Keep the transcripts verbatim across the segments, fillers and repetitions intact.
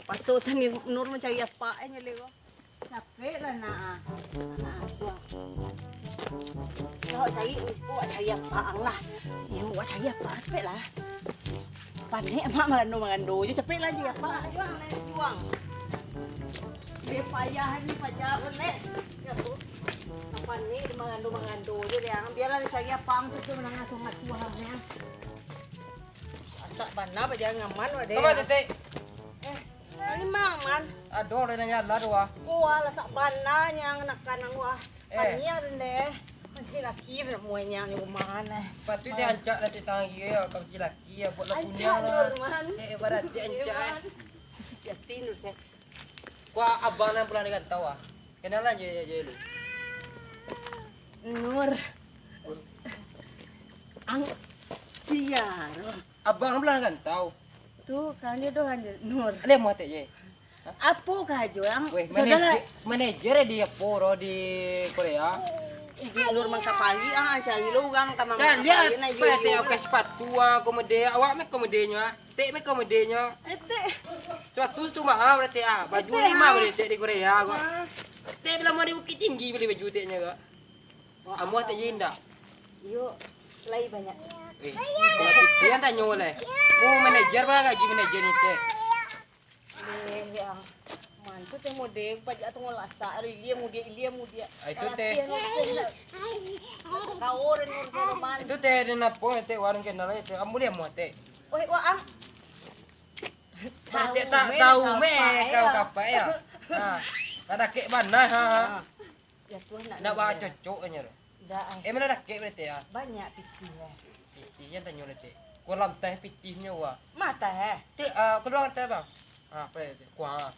Paso tadi Nur mancari apak e nyo leko. Capek lah nak. Nah, tu. Awak cari, awak cari apak ang lah. Iyo, awak cari apak, capek lah. Panek amak mangando-mangando je, capek lah cari apak. Juang, Nek, juang. Dia payah ni, payah, Nek. Ya, Bu. Panek mangando-mangando je, Liang. Biarlah dia cari apak ang tu, tu manangah sungat tuang, ya. Asak bana bajalan ngaman, wak, deh. Kama, Tetek? Eh, kali mang, Man. Aduh, udah nanya lah tu, wah. Wah, lasak bana nyang nak kanang, wah. Eh. Aniah, deh. Mancilaki nak muai nyang di rumah, neh. Patut dia ancak lah, Tek, tangan kiri, ya, kau mancilaki, ya, buat lah. Ancak, punya lah. Nur, Man. Eh, ibarat dia ancak, eh. Man. Yakin, Nur, saya. Kua abang nan pulang di rantau, ah. Kenalan je, je, je lu. Nur. Ang, sia, Nur. Abang nan pulang di rantau. Tu, kan dia doh anjir, Nur. Ada mau tek je. Apo kah jo, ang? Weh, sudah lah. Manajer, manajer di apo, ro, di Korea? Ibu Nur mangkapali, ah, cari lo urang ka mangkapali. Dah lihat, nak Pak, iyo, Tek, iyo. Pakai sepatu, ah, komode. Awak mah komodenyo, ah. Tek mah komodenyo. Eh, Tek. Sepatu tu mahal, Tek, ah. Baju Tek, lima ah. Boleh, Tek, di Korea, kok. Ah. Tek, bila mau di Bukittinggi beli baju, Teknyo, kok. Wah, amuah, Tek, je indak? Iyo, lai banyak. Eh, kalau Tek, yang tanyo lah. Oh, manajer, bara gaji manajer ni, Tek? Eh, yang mantu teh mode, bajak tu ngolasak, ilia mudiak, ilia mudiak. Ah, itu teh. Latihan tu, kau dan ngurus roman. Itu teh, den apo, Tek, warung kenal aja, Tek. Ambo lihat muat, Tek. Oi, wah, ang. Berarti tahu tak meh, tahu meh, kapai, kau ya. Kapai, ya. Ha. Tak dakek bana, ha. Ha. Ya, tu nak. Nak bawa cocok aja. Dah, ah. Eh, mana dakek berarti, ya? Banyak pitih, eh. Pitih, yang tanyo lah, Tek. Kolam teh pitihnyo, wah. Mata, eh? Tek, ah, keluar teh, Bang. Ah, apa ya, Tek? Kuah.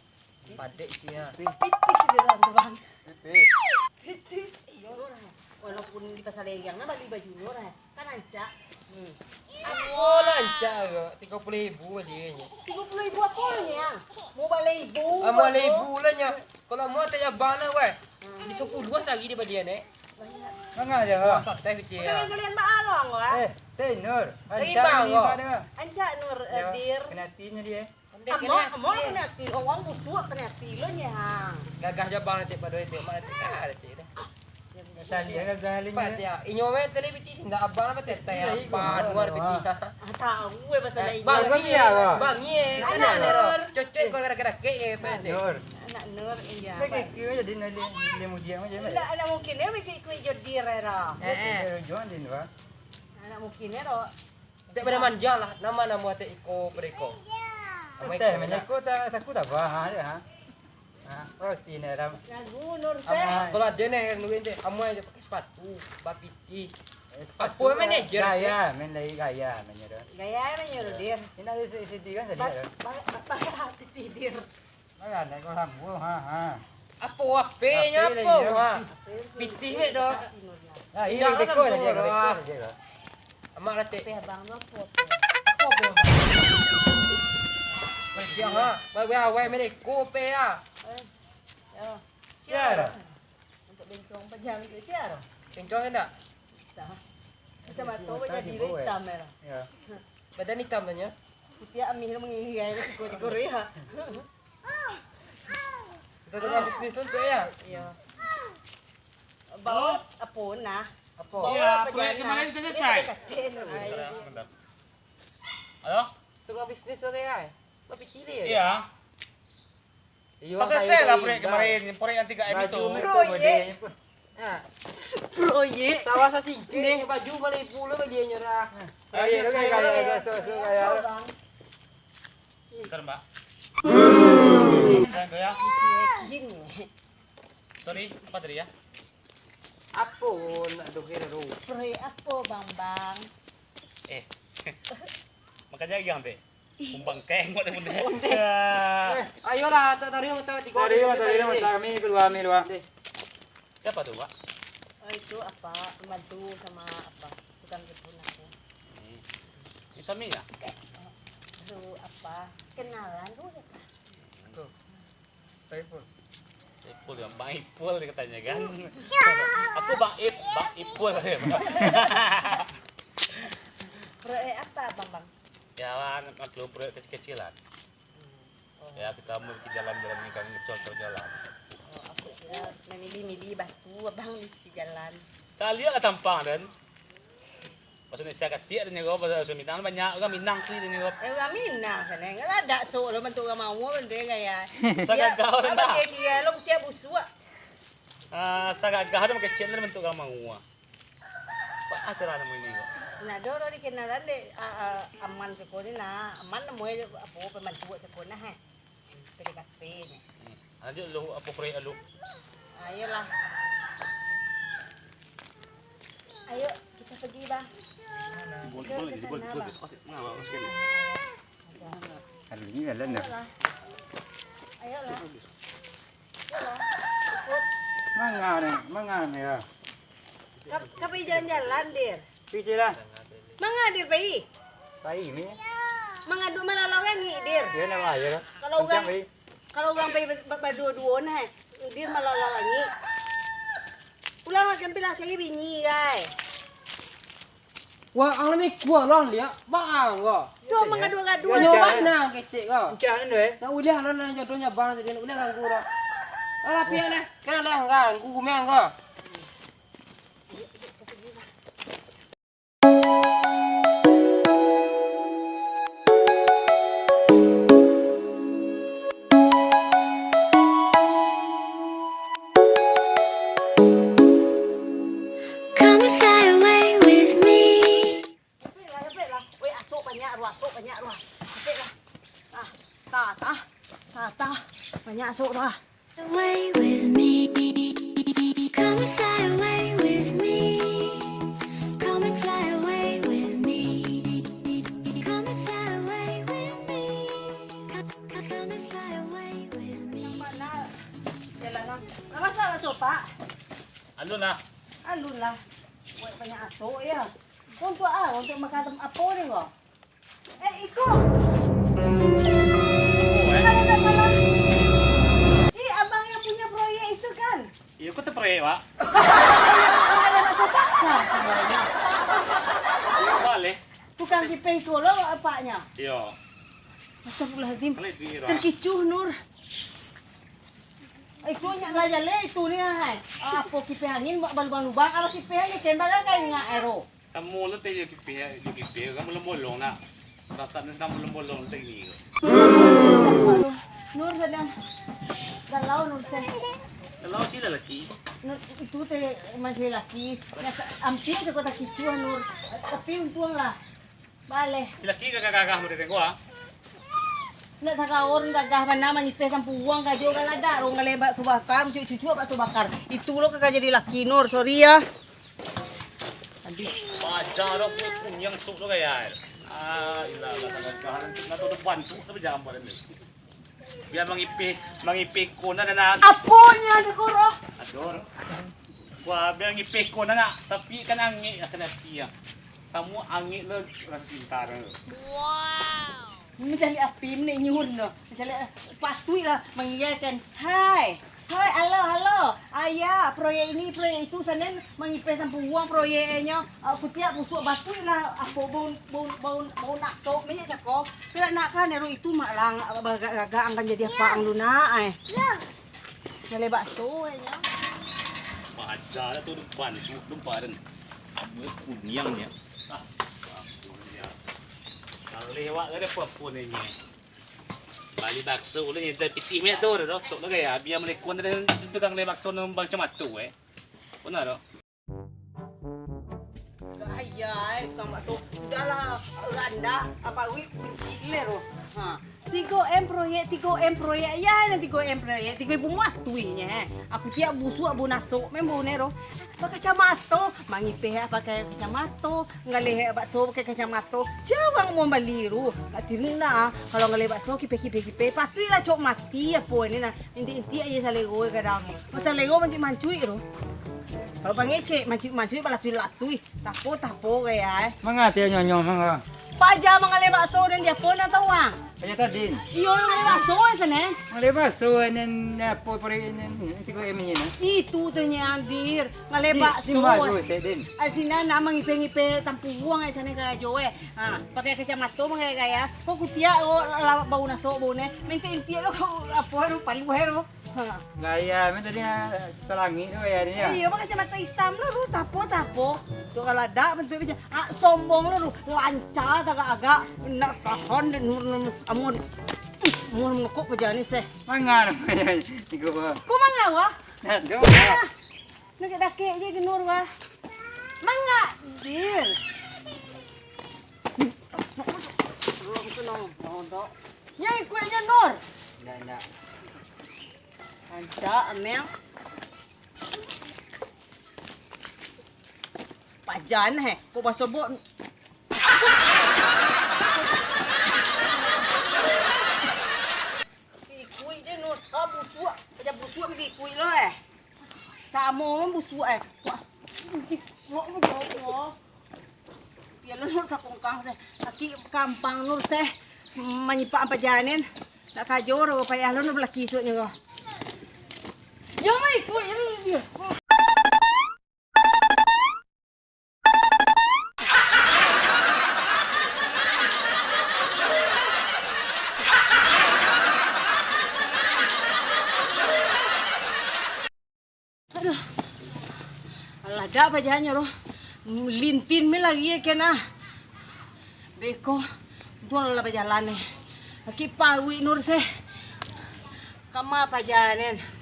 Padek isi, ya. Pitih sih dalam tu, Bang. Pitih. Pitih. Iyo, Nur, eh. Walaupun di Pasar Leyang, nah, bali baju Nur, eh. Kan rancak. Hmm. Oh, rancak ke? Tiga puluh ribu aja. Tiga puluh ribu apa ni, ya? Mau bali ibu. Ah, mau bali ibu lah, nya. Kalau mau, Tek, abang lah, weh. Hmm. Di sepuluh sehari dia balian, eh. Manga aja, ha. Wah, santai, Tek, ya. Kalian, kalian baalong, wah. Eh, Tek Nur. Ancak Nur, eh, Dir. Kena hatinya dia. Amok, amok lah kena ati, urang musuah kena ati lo nyo, ha. Gagah ja bang, Tek, pado itu, mak, Tek, ah, Tek, dah. Tali gagah, Tek, ya. Inyo mah tadi pitih, indak abang apa, Tek, Tek, ya? Apa, dua pitih. Ah, tahu, eh, pasal inyo. Bang, iya, Bang. Bang, iya. Anak Nur. Cocok kau gara-gara kek, ya, Tek. Nur. Anak Nur, iya. Tek, kek, jadi nak beli mudiang aja, Tek. Indak, indak mungkin, ya, bikin kuih jodir, ya, dah. Eh, eh. Jodir, Din, Bang. Indak mungkin, ya, dah. Tek, pada manja lah, nama-nama Tek iko, pada iko. Nama iko, Tek, mana iko, tak, saku tak apa, ha, dia, ha. Ha, oh, sini, Ram. Lagu, Nur, Tek. Kalau ada nih, nungguin, Tek, amuah aja pakai sepatu, bapitih. Eh, sepatu. Apa, manajer, gaya, Tek? Main dari gaya, main dari. Gaya, main dari, Dir. Ini ada si-, si Dir kan tadi, ba-, ya? Ba-, ba-, ba-, pitih, Dir. Alah, naik kolam. Oh, ha, ha. Apo, H P-nyo apo, ha? Pitih, Tek, doh. Nah, iya, indak, deko lah, deko lah. Amak lah, Tek. H P abang tu apo, Tek? Apo, apo, Bang? Panjang, ha? Bawa awal mereka, P, ha? Eh, ya. Siapa? Untuk bencong panjang tu, siapa? Bencong indak? Bisa. Macam atau jadi hitam, ya? Ya. Badan hitam tanya. Setiap amih tu mangihia tu, siko-siko ya. Kita tukang bisnis tu, Tek, ya? Iya. Bawa apo nah? Apo? Bawa. Iya, apa proyek jadi kemarin nah? Kita selesai. Ini kita katain. Iya. Halo? Tukang bisnis tu, Tek, ya? Bapak pilih ya? Iya. Iyo, pas selesai lah proyek kemarin, proyek yang tiga M itu. Baju mereka. Proyek. Gede. Ha. Proyek. Sawah sasingkek, baju bali ibu lo bali nyerah. Ayo, oke, kaya, kaya, so, so, kaya. Bentar, Mbak. Sayang, ya. Sorry, apa tadi ya? Apo nak doher tu? Proyek apo, Bang, Bang? Eh. Makanya yang teh. Kumbang keng buat benda. Ondeh. Ya. Eh, ayolah, tak tarik mata tiga. Tarik mata, tarik mata, kami keluar, kami keluar. Ondeh. Siapa tu, Pak? Oh, itu apa, pembantu sama apa, tukang kebun aku. Hmm. Ini suaminya? Itu apa, kenalan tu, ya, Pak? Tuh. Saiful. Saiful ya, Bang Ipul dia katanya kan. Aku Bang Ip, Bang Ipul ya, Bang. Proyek apa, Bang, Bang? Ya, maklum proyek kecil-kecilan. Hmm. Ya, kita mau ke jalan-jalan ni, kami cocok jalan. Oh, aku kira memilih-milih batu abang di jalan. Caliak lah tampang, Den. Bahasa Indonesia katiak, Den, yo, bahasa Minang banyak, urang Minang tu, Den, yo. Eh, urang Minang sana, ngaladak sok lo bantuk urang mawo, benda gaya. Sagagah urang dah. Dia, dia lo tiap busuak. Ah, sagagah tu makecek, Den, bantuk urang mawo. Apo acara namo ini ko? Nah, doro dikenalan dek, ah, ah, Aman cako ni nah. Aman namo e apo, pemantu cako nah, eh. P D K P ni. Hmm. Lanjut lu, apo proyek lu? Ayolah. Ayo, kita pergi, bah. Boleh, boleh, boleh, boleh. Mengapa, Mas Kevin? Hari ini jalan dah. Ayolah. Ayolah. Ayolah. Ikut. Manga ni, manga ni ya. Ka, ka pai jalan-jalan, Dir. Pai je lah. Manga, Dir, pai? Pai ni. Manga duo malalau angik, Dir. Iyo, nak ayo lah. Kalau urang, kalau urang pai ba-, ba-, baduo-duo nah, Dir malalau angik. Pulang lah, kan pilah cari bini, gai. Wah, ang lami kuah lo ang liak, bang ko. Tu manggaduah-gaduah. Nyo bana ketek ko. Encah ando, eh. Nak uliah lo nan jodohnyo bang tadi, nak uliah ganggu dah. Alah, piak nah. Kan lah ganggu gumiang ko. Come and fly away with me. Dapek lah, dapek lah. Weh, asok banyak tu, asok banyak tu. Dapek lah. Ah, ta, ta, ta, ta. Banyak asok tu. Away with me. Come and fly away with me. Come and fly away with me. Come and fly away with me. Come, come, come and fly away with me. Jalan lah. Lah masak lah, Sopak? Alun lah. Alun lah. Buek banyak asok ya. Untuak ah, untuak makan tem-, apo ni ko? Eh, iko. Apo, eh? Kalau tak salah. Ih, abang yang punya proyek itu kan? Iyo, ko tu proyek, Pak. Yang ada nak sopak kan? Baleh. Tukang kipeh iko lo apaknyo? Iyo. Astagfirullahalazim. Baleh duit, Pak. Terkicuh, Nur. Itu nyak lah jaleh itu ni, hai. Apo kipeh angin ba-, balubang-lubang, alah kipeh angin tembak kan kain ngak ero. Samo lo teh jo kipeh, jo kipeh kan bolong-bolong nak. Rasanya sedang bolong-bolong teh ni. Aduh, Nur sadang galau Nur teh. Galau cila laki. Nur, itu teh masih laki. Nyak sa-, ampia se kota kicuah Nur. Tapi untuang lah. Baleh. Laki gagah-gagah model ko, ah. Nak tagaor gagah bana mangipeh sampuang kajo galadak, rong galeh bakso bakar, cucuk-cucuk bakso bakar. Itu lo kagak jadi laki, Nur, sorry ya. Aduh. Baja dah kuniang sok tu gaya. Ah, ilah, lah, lah, lah, lah, lah, tu depan tu, tapi jangan buat ni. Bia mangipeh, mangipeh ko nah, nah, nah. Aponyo ado ko, Roh? Aduh. Wah, bia mangipeh ko nah, nak. Tapi kan angek lah kena ati, ah. Samo angek lo raso cinta tu. Wow. Mancaliak api, mendek nyuhun tu. Mancaliak, patuik lah mangiyakan. Hai. Hai, halo, halo. Ayah, proyek ini, proyek itu, sanan mangipeh sampuang proyeknyo. Ah, kutiak busuak batuik lah, apo bau, bau, bau, bau natok minyak cako. Sudah nak kan, ero itu mak lang, gagak-gagak ang kan jadi apa ang lu nak, eh. Nyalai bakso, eh, nyo. Baja lah tu depan, tu depan. Aduh, kuniang ni. Ah, kuniang. Kalau lewat ada apa-apa ni, ni. Bali bakso ulun yang pitih minyak tu, dah sok lah gaya. Biar melekon ada tukang lai bakso nang bakso matu, eh. Benar tu. Gaya, eh, tukang bakso. Sudahlah, randah, apa wik kunci iler tu. Ha. Tigo M proyek, tigo M proyek. Ya, nan tigo M proyek, tigo ibu matuihnyo, eh. Aku tiap busuak bu nasok, memang bunai tu. Pakai kacamato, mangipeh pakai kacamato, ngaleh bakso pakai kacamato. Sia urang mau bali tu? Kak Tirna, kalau ngaleh bakso kipeh, kipeh, kipeh, patuiklah cok mati apo ni nah. Intik-intik aja salero kadang. Salero mancuik-mancuik tu. Kalau pangecek, mancuik-mancuik, balasui-lasui. Tapo, tapo gaya, eh. Mangati nyonyo, mangga. Paja mangaleh bakso den di apo nan tau, ah? Paja tadin. Iyo, mangaleh bakso, eh, sana. Mangaleh bakso, nen, apo, pari, nen, tigo M nyo, nah. Itu tu nyo, Dir. Mangaleh bakso, eh. Di, di ma tu, Tek Din? Ah, sinan nak mangipe-ngipe tampuang, eh, sana karajo, eh. Ha, pakai kacamato manggaya-gaya. Kok kutiak, kok la-, bau nasok, bau ne. Mintik-intik lo, kok apo, lo, paluah, lo. Ha. Gaya, memang tadi, ah, salangik tu gaya dia. Iyo, pakai kacamato itam lo, lo. Tapo, tapo. Tu kalau ada bentuk macam, ah, sombong lo, lo. Lancar tagak-agak. Nak tahan dek Nur, Nur, Nur. Amun. Amun mukuk paja ni, seh. Manga namanya. Tiga buah. Kok manga, wah? Nah, dua buah. Nah. Dakek-dakek je di Nur, wah. Manga, Dir. Nya ikuik je, Nur. Ndak, ndak. Rancak, Amel. Pajan, heh. Kok basobok? Ikuik je, Nur. Ah, busuak. Macam busuak, pergi ikuik lo, eh. Samo busuak, eh. Wah. Wah, ya Allah. Biar lo, Nur, sakongkang, seh. Kaki kampang, Nur, seh. Manyipak pajanen. Nak kajo, ro, payah lo, Nur, balaki isuaknyo, ko. Yo, mai, ikuik je, Nur, dia. Aduh. Alah, dak pajanyo roh. Lintin me lagi, eh, kena. Beko, untuang lah bajalan, eh. Aki paruik Nur seh. Kama pajanen.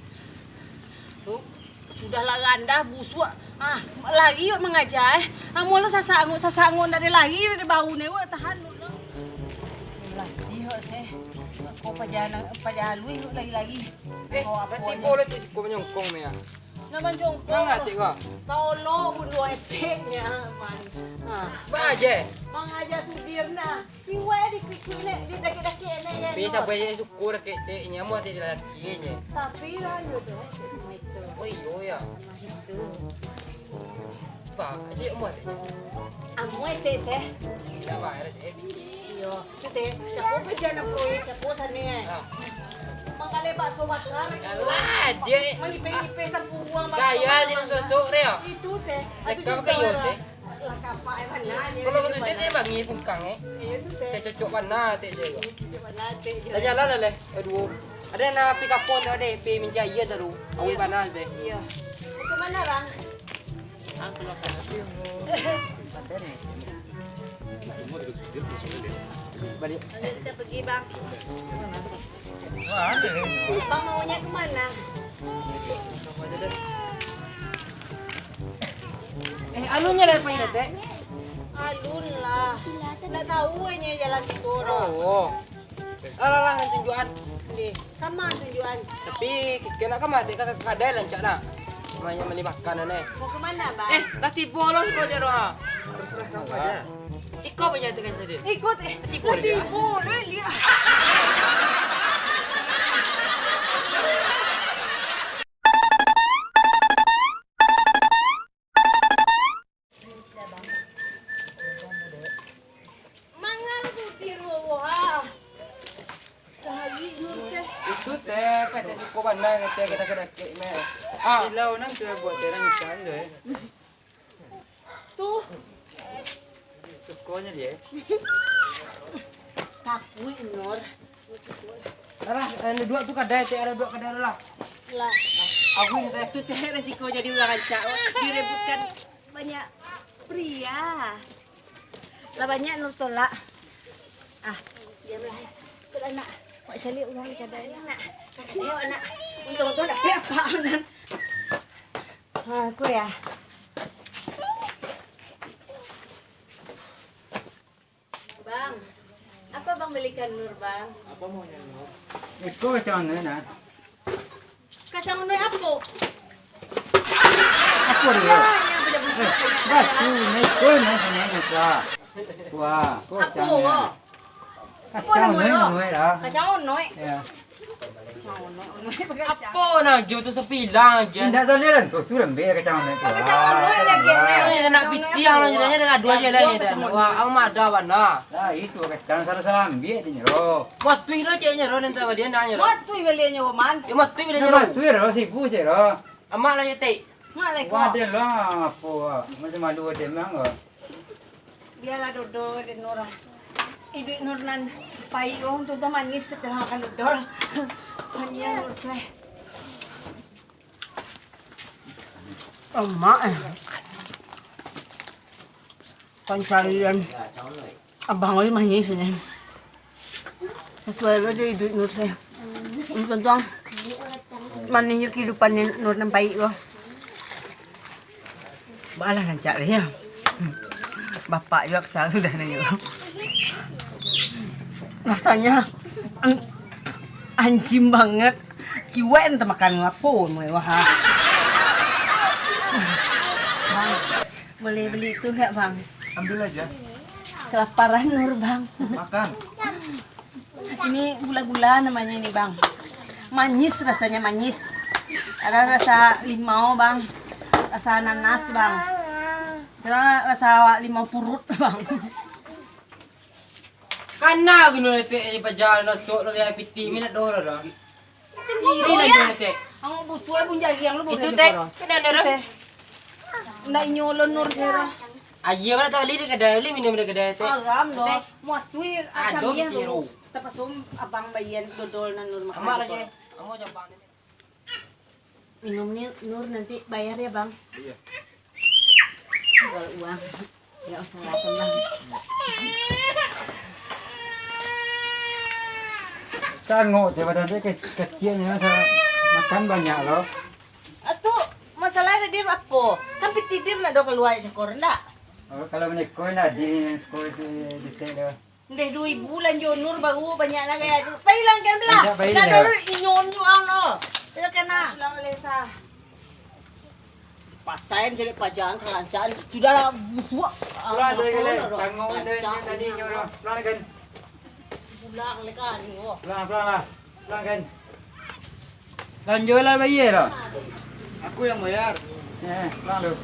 Oh, sudah lah randah, busuak. Ah, lari wak mangaja, eh. Amuah lo sasak angok, sasak angok, ndak ado lari dari bau ne, wak tahan dulu. Lah, iyo seh. Ko pajalan, pajalan lui wak lari-lari. Eh, oh, lah tibo lah tu siko manyongkong ni, ah. Nak manyongkong. Mang Atik ko? Tolong bunuh eteknya, man. Ha. Ba aja. Mang Aja Sudir nah. Iwak di kuku ni, di dakik-dakik ni, ya. Tapi no. Sabar je, syukur dakik eteknya, amuah ti laki je. Tapi lah, jodoh sama itu. Oh, iyo, ya. Sama itu. Ba, aja amuah ti. Amuah ti, seh. Tidak ba, ya, deh. Iyo. Tu teh, capo paja nak proyek, capo sana, eh. Ah. Manggaleh bakso bakar. Alah, dia. Mangipe-ngipe sampuang bakso. Gaya dia bakar. Sosok dia. Itu teh. Lekam ke iyo teh? Lah kapak, eh, mana je. Kalau betul dia, dia bangih pungkang, eh. Iyo, tu teh. Teh cocok mana teh je. Iyo, cocok mana teh je. Dah jalan lah, leh. Eh, duo. Ada nak pi kapon tu, ada pi minjai iya tu. Awak mana teh? Iyo. Ke mana, Bang? Balik. Nanti kita pergi, Bang. Bang, maunya ke mana? Eh, alunnya lah, Pak Tek? Alun lah. Ndak tahu hanya jalan tiga orang. Oh, oh. Alah, alah, nan tunjuakan. Deh, kama tunjuakan. Tapi, kikek nak kama, tek, ka-, kadai rancak nak. Banyak bali makanan, eh. Mau ke mana, Bang? Eh, lah tibo lo iko je, Roha. Terserah kamu aja. Iko banyak tu kan tadi. Ikut, eh. Tibo lah dia. Tibo, lah dia. Mangan tu di rumah. Lagi Nur seh. Itu teh, pai teh cukup bana teh, kita ke dakek meh. Ah. Silau nan tu buat teh, nan ikan tu, eh. Tu. Sukonyo dia. Takuik, Nur. Alah, eh, duo tu kadai, teh, ada duo kadai lah. Lah. Agun teh. Tu teh resiko jadi urang rancak. Direbutkan banyak pria. Lah banyak Nur tolak. Ah, diamlah. Ikutlah, nak. Wak cari urang kadai, nak. Kakak tengok, nak. Untung-untung dapek apa, nan. Ha, aku ya. Bang, apa Bang belikan Nur, Bang? Apa maunya Nur? Iko kacang anu, nah. Kacang anu apo? Apo dia? Ya, ya, beda busuk, eh, beda batu, kacang. Nah, iko, nah, sini, nah, kuah. Kuah, apo, kacang, ya. Kacang anu, lah. Kacang anu, ya. Ya. Kacang Apo nan ajo tu, sabilang ajo. Indak tadi lah tu, tu lambek kacang tu. Kacang tu lagi. Eh, nak pitiah lah, jadinya dengan dua aja lah, ya. Wah, aku mah ada warna. Lah, itu kacang salah-salah ambiak dia, Nyero. Matuih lo, cek Nyero, nanti balian dah, Nyero. Matuih baliannya, Roman. Ya, matuih baliannya, Roman. Matuih lo, siku, Nyero. Amak lah, ya, Tek. Mak lah, kok. Wadah lah, apo, ah. Masih malu ada memang, ah. Bialah dodol ka dek Nur ah. Iduik Nur nan paik ko, untuang tu manis setelah makan dodol. Panyia Nur tu, eh. Amak, eh. Pancarian abang ko manis, eh. Sasuai lo jo iduik Nur se. Untuang-untuang manisnyo kahidupan Nur nan paik ko. Balah rancak lah, ya. Bapak juo kasar sudah nanyo. Rasanya an-, anjing banget. Kiwek ente makan apo, wah. Bang, boleh beli itu enggak, Bang? Ambil aja. Kelaparan, Nur, Bang. Makan. Ini gula-gula namanya ini, Bang. Manis, rasanya manis. Ada rasa limau, Bang. Rasa nanas, Bang. Ada rasa limau purut, Bang. Kana guna letek aja paja nasok lo dari piti minat doh lah dah. Iri lah dia, Tek. Ang busuan pun jari ang lu. Itu, Tek. Kena ada dah. Ndak inyo lo Nur sera. Aji apa tak beli di kedai, beli minum di kedai, Tek. Haram doh. Muatui. Ado kiro. Tapasum abang bayan dodol nan Nur makan. Amak lagi. Amak jambang. Minum ni Nur nanti bayar ya, Bang. Iya. Kalau uang. Ya usah lah, tenang. Tangok je badan dia ke-, kecilnya, sa-, makan banyak loh. Atu, masalah ada dir apo? Kan piti dir nak do keluar cakor ndak? Oh, kalau meniko ndak di sekolah di, di tek dah. Ndeh dua ribu lanjo Nur baru banyak nak gaya. Pai langkan belah. Banyak pai lah. Dulu inyo nyo ang no. Bila kena. Pulang oleh sah. Pasai cari pajangan kerancaan. Sudahlah busuak. Pulang tadi kali. Tanggung dia tadi nyo. Pulang kan. Pulang leka ni, oh. Pulang, pulang lah. Pulang kan. Lanjut lah bayar lah. Aku yang bayar. Eh, pulang lu.